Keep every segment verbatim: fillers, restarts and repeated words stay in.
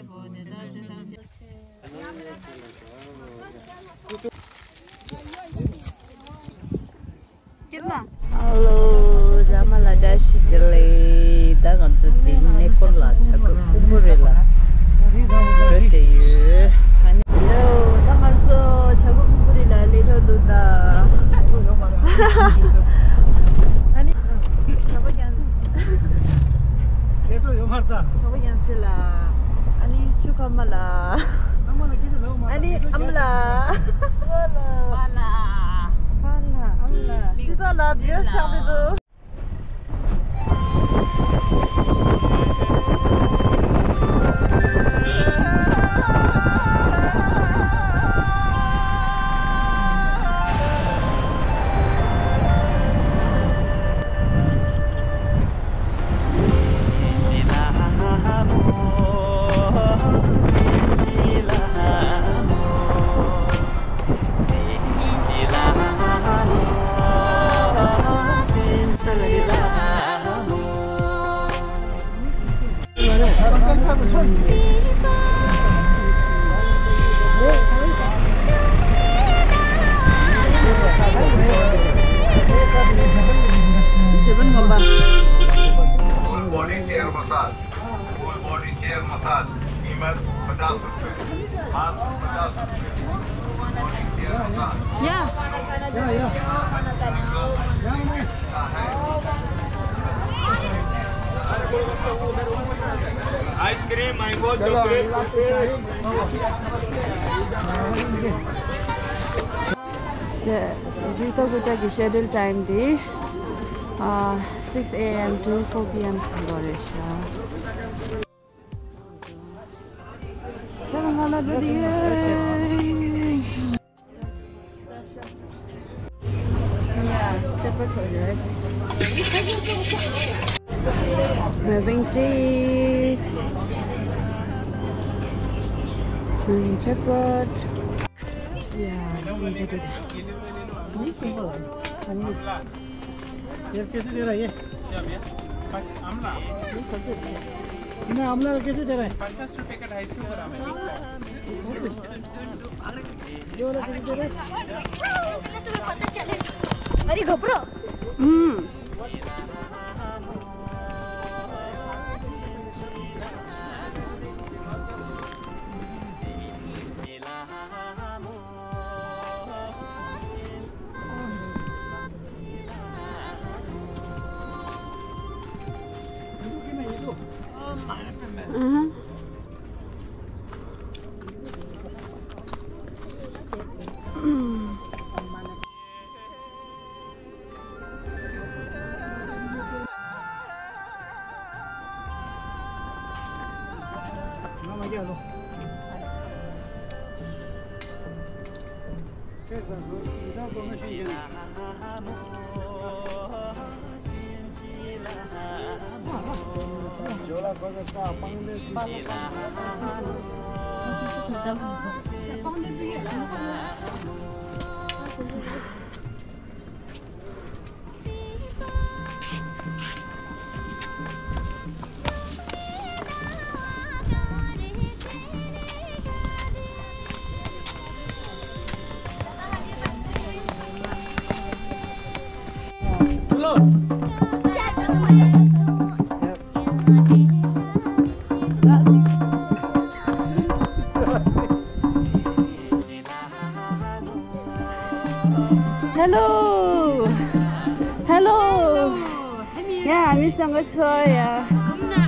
ཧ་ལོ། རྗེས་མ་ལ་བཀྲ་ཤིས་བདེ་ལེགས། ད་ང་ཚོ་དེ་གནས་སྐོར་ལ་བྱ་རྒོད་ཕུང་པོ་རི་ལ་འགྲོ་བསྡད་ཡོད། ཨ་ནི། ཧ་ལོ། ད་ང་ཚོ་བྱ་རྒོད་ཕུང་པོ་རི་ལ་སླེབས་འགྲོ་འདུག་ད། ཨ་ནི། གྲོགས་པོ་ཡང་། ལས་འཕྲོ་ཡོད་མ་རེད་ད། གྲོགས་པོ་ཡང་སྲིད་ལ། ཨ་ནི་ཆུ་ཁ་མ་ལ། ཨ་མ་ལ་སྐད་ཆ་ལབ་མ་རེད། ཨ་ནི་ཨམ་ལ། པ་ལ། པ་ལ། ཨམ་ལ། སི་པ་ལ་བེ་ཤག་དེ་དུ། Full body chair massage. Full body chair massage. कीमत पचास रुपये। मात्र पचास रुपये। Full body chair massage। या। Ice cream, mango, chocolate, Kurkure. The Rita Gupta ki schedule time di, uh, six a m to four p m འགོར་རེད་ཤག་ཤག་ང་ལ་འགྲོ་དེ་ཡོད། Moving tea. Green shepherd. Yeah, ये कैसे दे रहा है ये? क्या भैया? पाँच, आमला। ये कैसे दे रहा है? इन्हें आमला कैसे दे रहा है? पचास रुपए का ढाई सौ ग्राम है। ये वाला कैसे दे रहा है? अरे घबरो। हम्म। Hello. Hello. ཡ། མི་སང་ག་ཚོ་ཡ།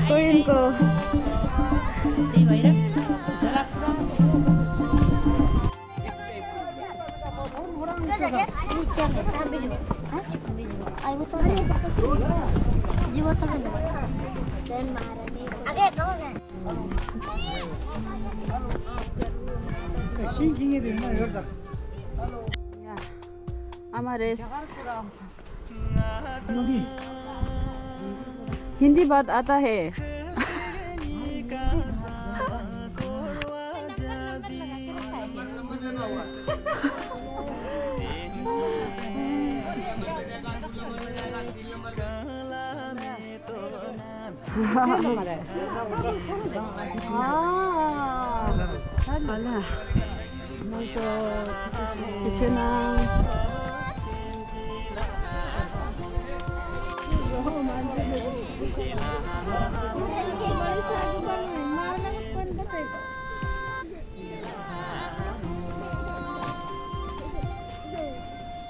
ཀོ་ཡིན་ཀོ། ཤིང་གི་ངེས་དེ་ན་ཡོད་ད། ཨ་མ་རེད། हिंदी बात आता है। ཨ་ལ། ཐུགས་རྗེ་ཆེ་གནང་།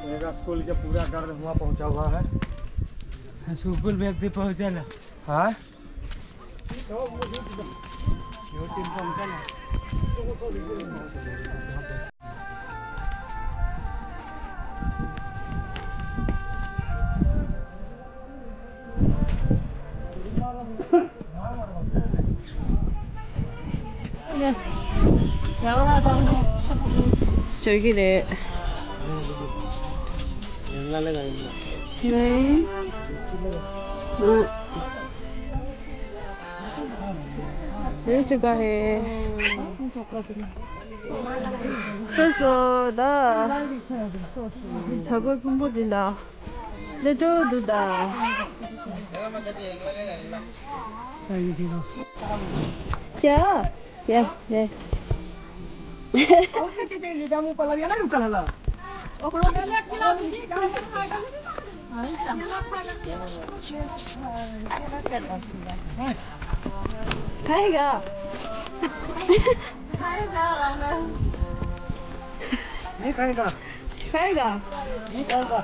मेरा स्कूल का पूरा गर्द हुआ पहुंचा हुआ है। स्कूल बैग दे पहुंचा ना। हाँ। यो टीम पहुंचा ना। བྱེད་ཀྱི་རེད། ལེ། ཨ། ལེ་ཆུ་ཀ་ཧེ། སོ་སོ་ད། ཆ་གོས་ཕུང་པོ་འདི་ལ། ལེ་ཏོ་དུ་ད། ཀྱ། ཀྱ། ཀྱ། खाएगा। खाएगा। नहीं खाएगा। खाएगा। नहीं खाएगा।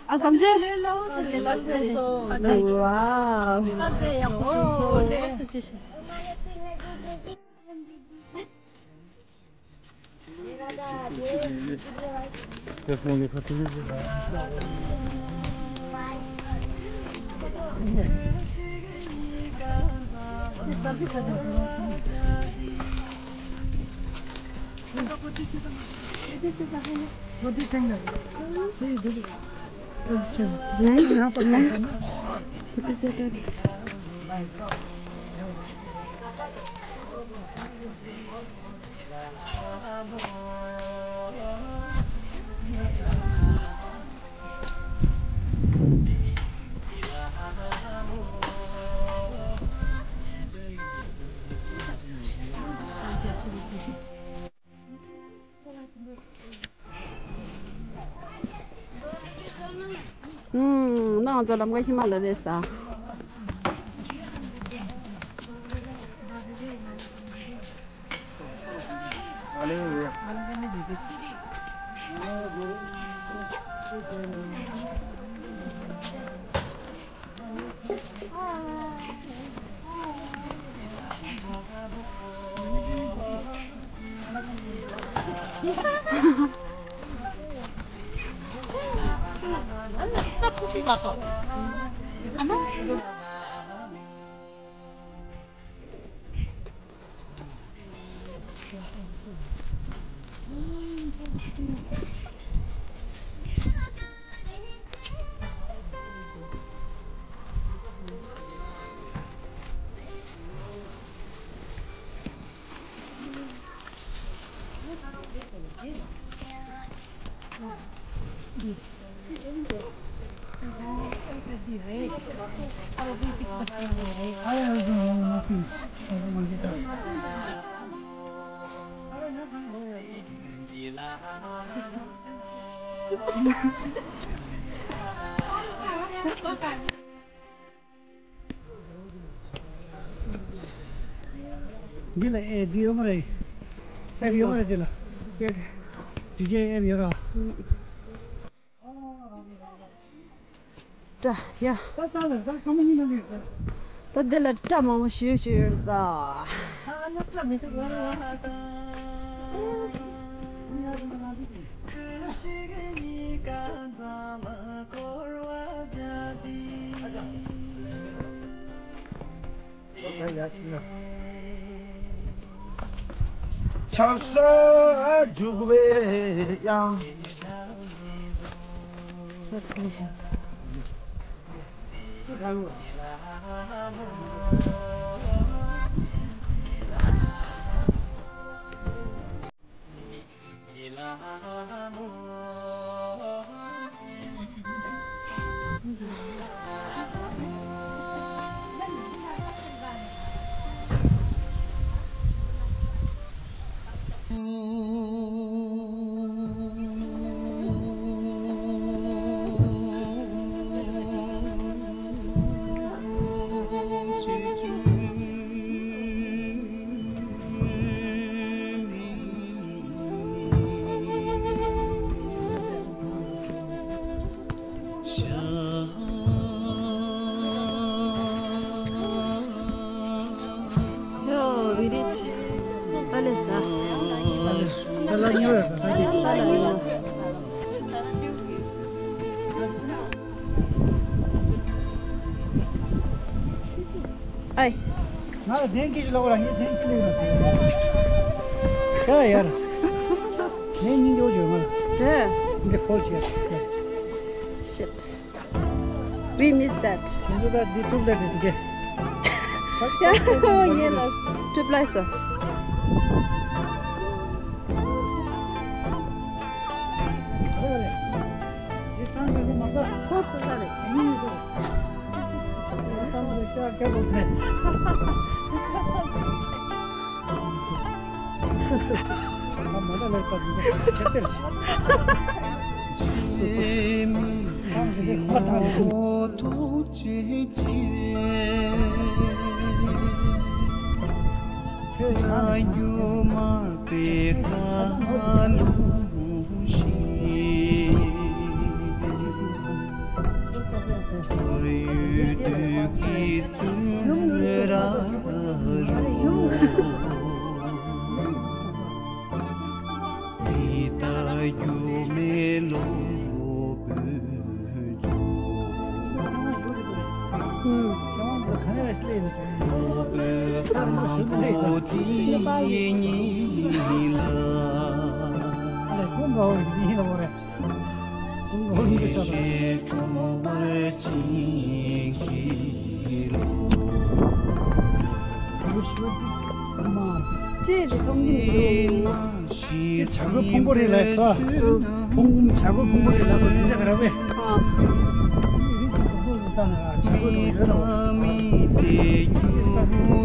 ཨ་སམ་ཅེ། ལེ་ལོ་སོ་ལེ་ལོ་སོ་སོ། ཝའོ། ཨ་པེ་ཡག་པོ་སོ་སོ། ཨུམ། ང་ཚོ་ལམ་ཀ་ཧི་མ་ལ་རེད་ས། འདི་ལ་ཨེ་འདི་ཡོད་མ་རེད། ཨེབ་ཡོད་མ་རེད་འདི་ལ། ཡོད་རེད། ཌི་ཇེ་ཨེབ་ཡོད་ར། ད་ཡ། ད་ད་ལ་ད་ཀ་མ་ཡིན་ན་རེད། ད་འདི་ལ་སྐྲ་མང་པོ་ཞུས་ཞུས་ཡོད་ད། ཨ་ན་སྐྲ་མི་འདུག་ང་ལ། ཆབ་གསང་རྒྱུག་པའི་དབྱངས། We reach Palesa. Palesa. Ai. ང་ལ་གདན་སྐྱེས་ཀྱི་ལོག་ར་ངས་གདན་སྐྱེས་ལེགས་ར། ཡ་ཡར། ངས་སྙིང་རྗེ་བོ་བྱོས་ང་། དེ། འདི་ཕོལ་བྱས། Shit. We missed that. ཁྱེད་ཚོ་ད་འདི་ཐུབ་ལ་འདི་འདུག་གས། ཡ་ཧོ་ཡེ་ལ། གྲུབ་ལ་སོ། འདི་སང་ག་ཟེ་མ་ག་ཁོ་སོ་ས་རེད། ཨ་ནི་ཡོད་དོ། འདི་སང་ག་ཟེ་ཤ་སྐྱ་གོ་ཐེ། ཅེས་རེ་གཏོང་གི་མི་འདུག་བྱ་རྒོད་ཕུང་པོ་རེད་ལ་ཡོད་ད། ཕུང་བྱ་རྒོད་ཕུང་པོ་རེད་ལ་ཁོ་ཡིན་ཆ་ག་ར་བས། ཨ། བྱ་རྒོད་ཕུང་པོ་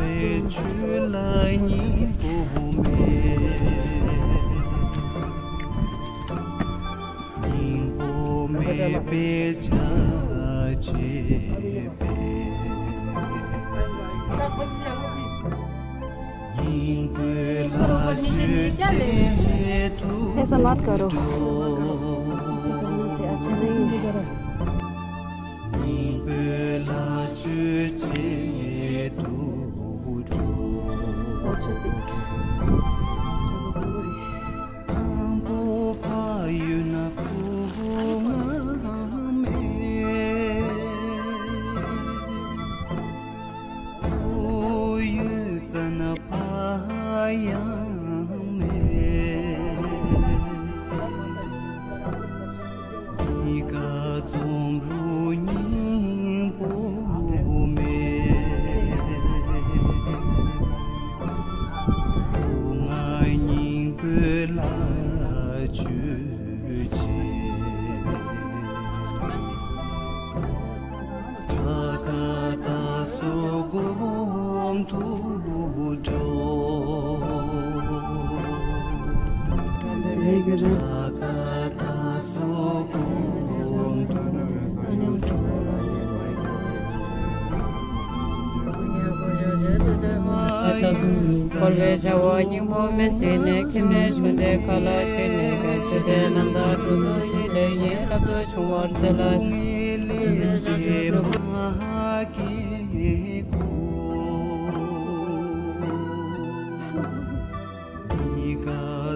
རེད་ལ། སྙིང་པོ་མེད་པའི་ཆ་བྱེད་པས། སྙིང་པོའི་ལྷ་ཆོས་བྱེད་དུ། ऐसा मत करो। ऐसा करने से अच्छा नहीं है। སྙིང་པོའི་ལྷ་ཆོས་བྱེད་དུ་འགྲོ། དང་པོ་ཕ་ཡུལ་ན་བུ་ང་མེད། བུ་ཡོད་ཙ་ན་ཕ་ཡང་མེད། གཉིས་ཀ་འཛོམས་རུང་སྙིང་པོ་མེད། ང་སྙིང་པོའི་ལྷ་ཆོས་བྱེད། ད་ག་ད་སོ་སྒོམ་དུ་འགྲོ། ད་ག་ད་སོ་སྒོམ་དུ་འགྲོ། འཁོར་བའི་བྱ་བ་སྙིང་པོ་མེད་ཟིན་ནས། ཁྱིམ་ནས་བྱོན་ཏེ་མཁའ་ལ་གཤེགས་ནས་ཀྱང་། ཆོས་དེ་རྣམ་དག་དྲུག་ཏུ་བཤད་དེ། ཡིད་རབ་ཏུ་བྱུང་བར་མཛད་ལ། གཉིས་ཀ་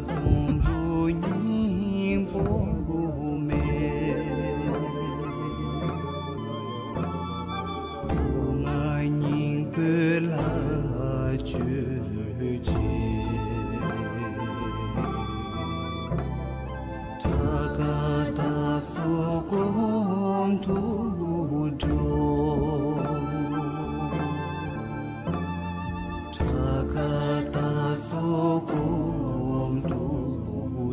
འཛོམས་རུང་སྙིང་པོ་མེད། ང་སྙིང་པོའི་ལྷ་ཆོས་བྱེད། ད་ག་ད་སོ་སྒོམ་དུ་འགྲོ། ད་ག་ད་སོ་སྒོམ་དུ་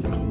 འགྲོ།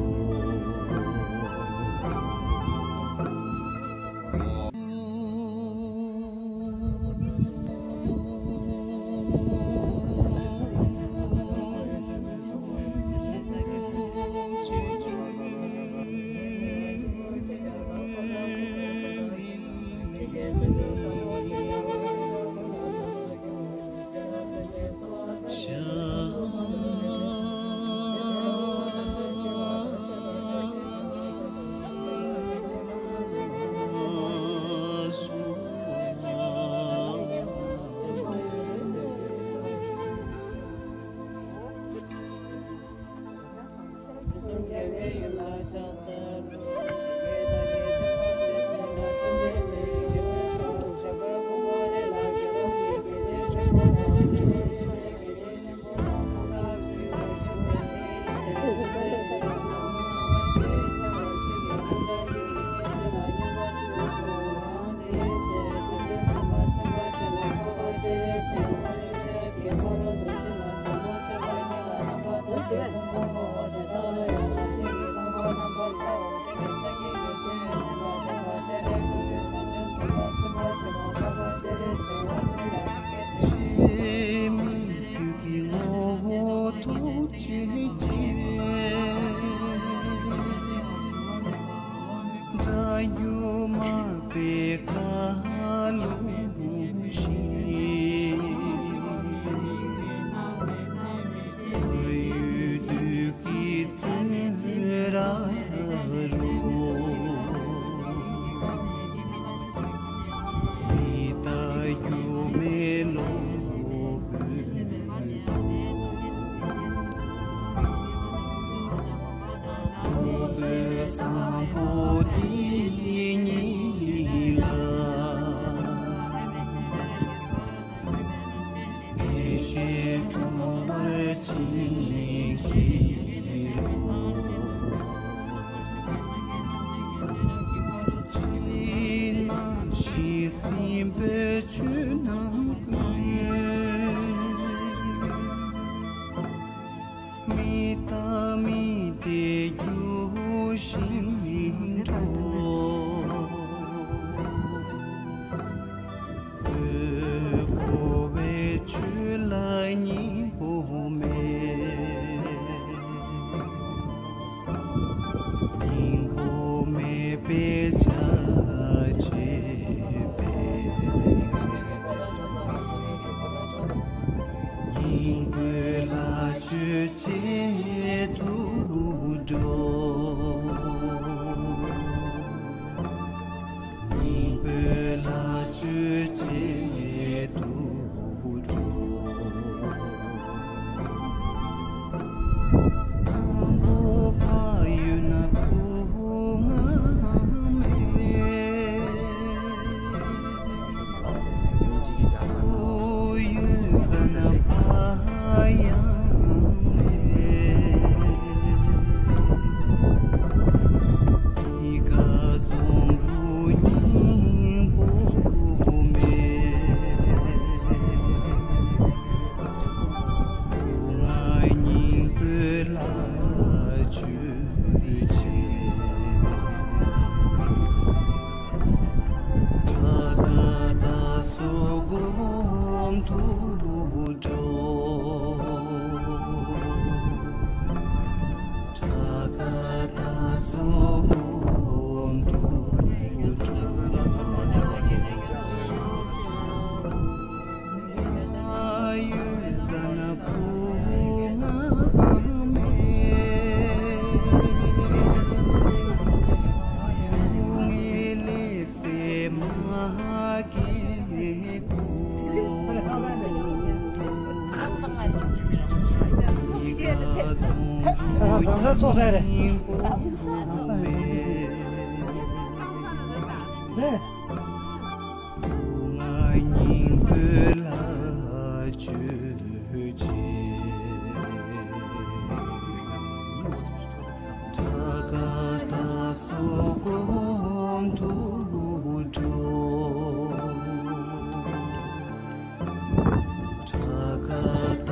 ཆོས་རྣམས་ཀུན། མི་རྟག་མི་བདེ་འགྱུར་ཞིང་འགྲོ། འཁོར་བའི་ཆོས་ལ་སྙིང་པོ་མེད། སྙིང་པོ་མེད་པའི་ཆ་བྱེད་པས། སྙིང་པོའི་ལྷ་ཆོས་བྱེད་དུ་འགྲོ། སྙིང་པོའི་ལྷ་ཆོས་བྱེད་དུ་འགྲོ། དང་པོ་ཕ་ཡུལ་ན་བུ་ང་མེད། བུ་ཡོད་ཙ་ན་ཕ་ཡང་མེད། གཉིས་ཀ་འཛོམས་རུང་སྙིང་པོ་མེད། ང་སྙིང་པོའི་ལྷ་ཆོས་བྱེད། ད་ག་ད་སོ་སྒོམ་དུ་འགྲོ། ད་ག་ད་སོ་སྒོམ་དུ་འགྲོ། ཡོད་ཙ་ན་བུ་ང་མེད། བུ་ངའི་ལེགས་མཛེས་མ་སྐྱེས་གོ། ཁ་ཁ་ཁ་ཁ་ཚོགས་ས་རེད། ང་སྙིང་པོའི་ལྷ་ཆོས་བྱེད། ད་ག་ད་སོ་སྒོམ་དུ་འགྲོ། ད་ག་ད་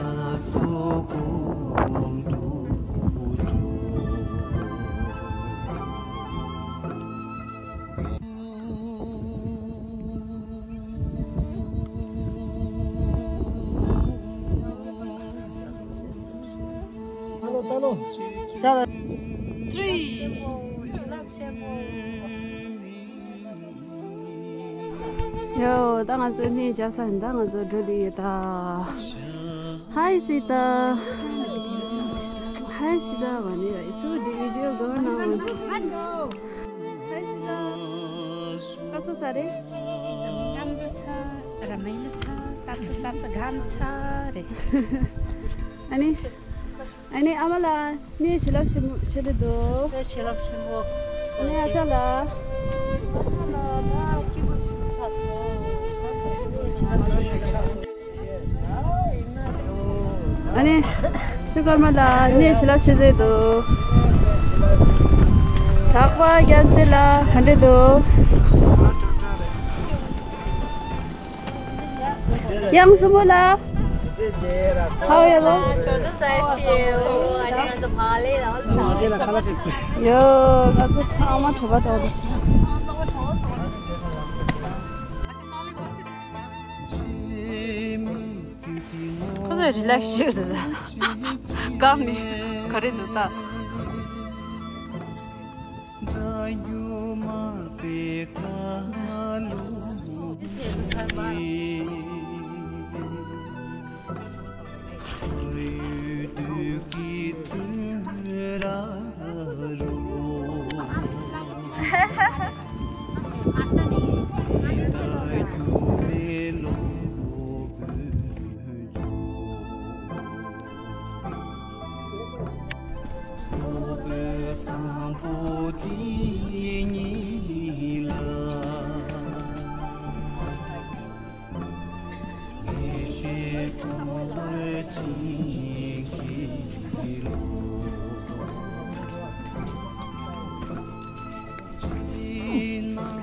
སོ་སྒོམ་དུ་འགྲོ། ཡོ། ད་ང་ཚོ་གནས་བཅག་ས་ཡིན། ད་ང་ཚོ་འགྲོ་དུས་ཡོད་ད། Hi Sita. Hi Sita. Wani, it's so, the video going on. Hi Sita. ག་ཚོད་ཚར་རེད། སྐམ་པོ་ཚར། ར་མེན་ཚར། ཏག་ཏག་ཏག་ཏག་སྐམ་ཚར་རེད། ཨ་ནི། ཨ་ནི་ཨ་མ་ལགས། གནས་བྱིན་རླབས་ཆེན་པོ་ཞེ་དྲག་འདུག་གནས་བྱིན་རླབས་ཆེན་པོ། ཨ་ནི་ཨ་ཅག་ལགས། ཨ་ནི་ཆུ་ཀརྨ་ལགས། གནས་བྱིན་རླབས་ཆེ་ཟེར་འདུག་གྲགས་པ་རྒྱལ་མཚན་ལགས། ག་འདྲ་འདུག་དབྱངས་གསུམ་པོ་ལགས། How are you? ཡོ། ང་ཚོ་ཚང་མ་གྲོད་པ་ལྟོགས་འདུག་ཁོ་ཚོས་རི་ལེགས་ཤིག་བྱེད་ད། སྒང་ནས་ག་རེ་འདུག་ད།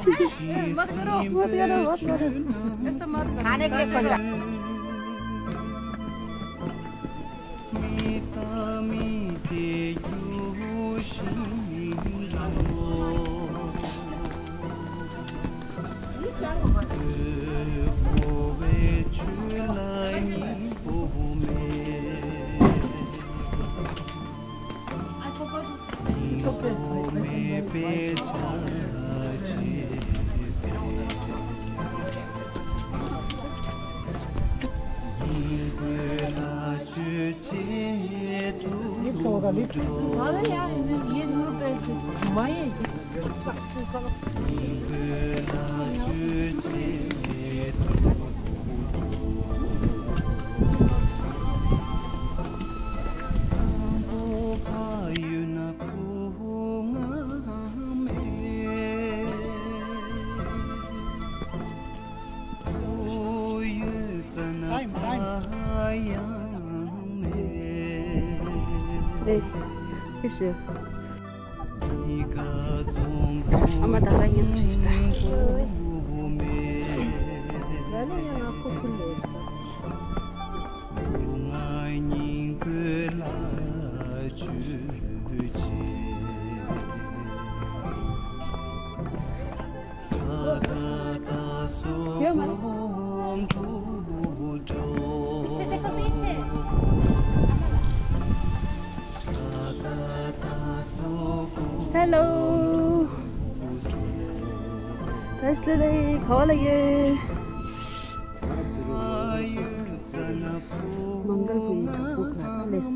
मत करो, मत करो, मत करो। ऐसा मत करो। खाने के लिए खोज रहा। ཨ་མ་ད་ལྟ་ཡིན་ཚུལ་ད། Hello. First day, how are you? མང་གལ་ཕུ་ཡི་བྲག་ཕུག་ལ་ད་སླེབས་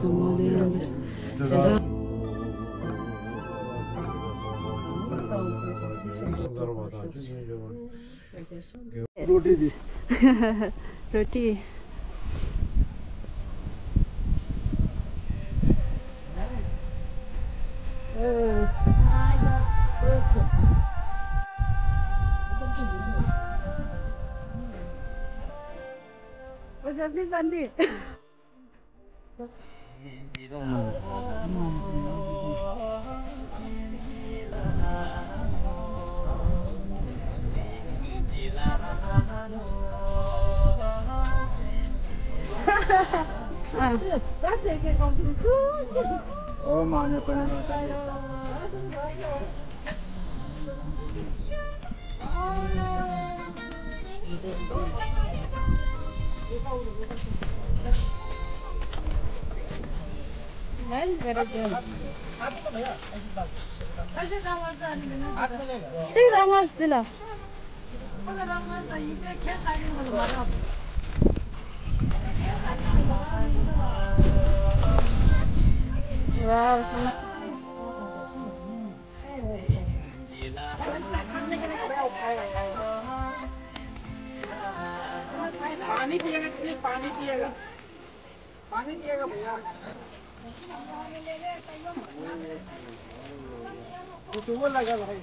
སོང་། रोटी। གཅིག་རང་ང་འདི་ལ། ཝའོ། पानी पिएगा कि नहीं? पानी पिएगा? पानी पिएगा भैया? कुछ वो लगा भाई।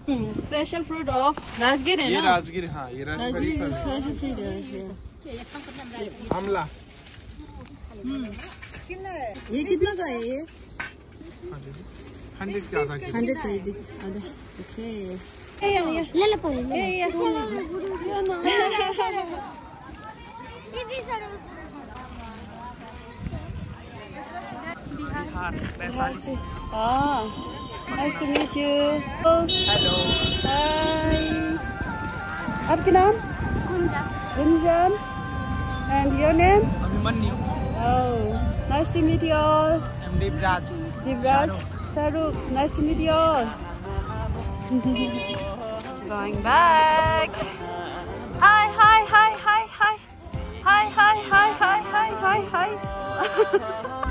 Hmm, special fruit of Rajgir है ये ना? राजगीर, हाँ, ये राजगीर राजगीर का की special fruit है ये। आमला। हम्म। ये कितना का है ये? हंड्रेड के आधा किलो। हंड्रेड का है, आधा। ओके। ले ले, पकड़ ले। बिहार, वैशाली। हाँ, nice to meet you. Hello. Hi. आपके नाम? गुंजन. Gunjan. And your name? Abhimanyu. Oh, nice to meet you all. I'm Devraj. देवराज. Shahrukh. Nice to meet you all. Going back. Hi, hi, hi, hi, hi. Hi, hi, hi, hi, hi, hi, hi.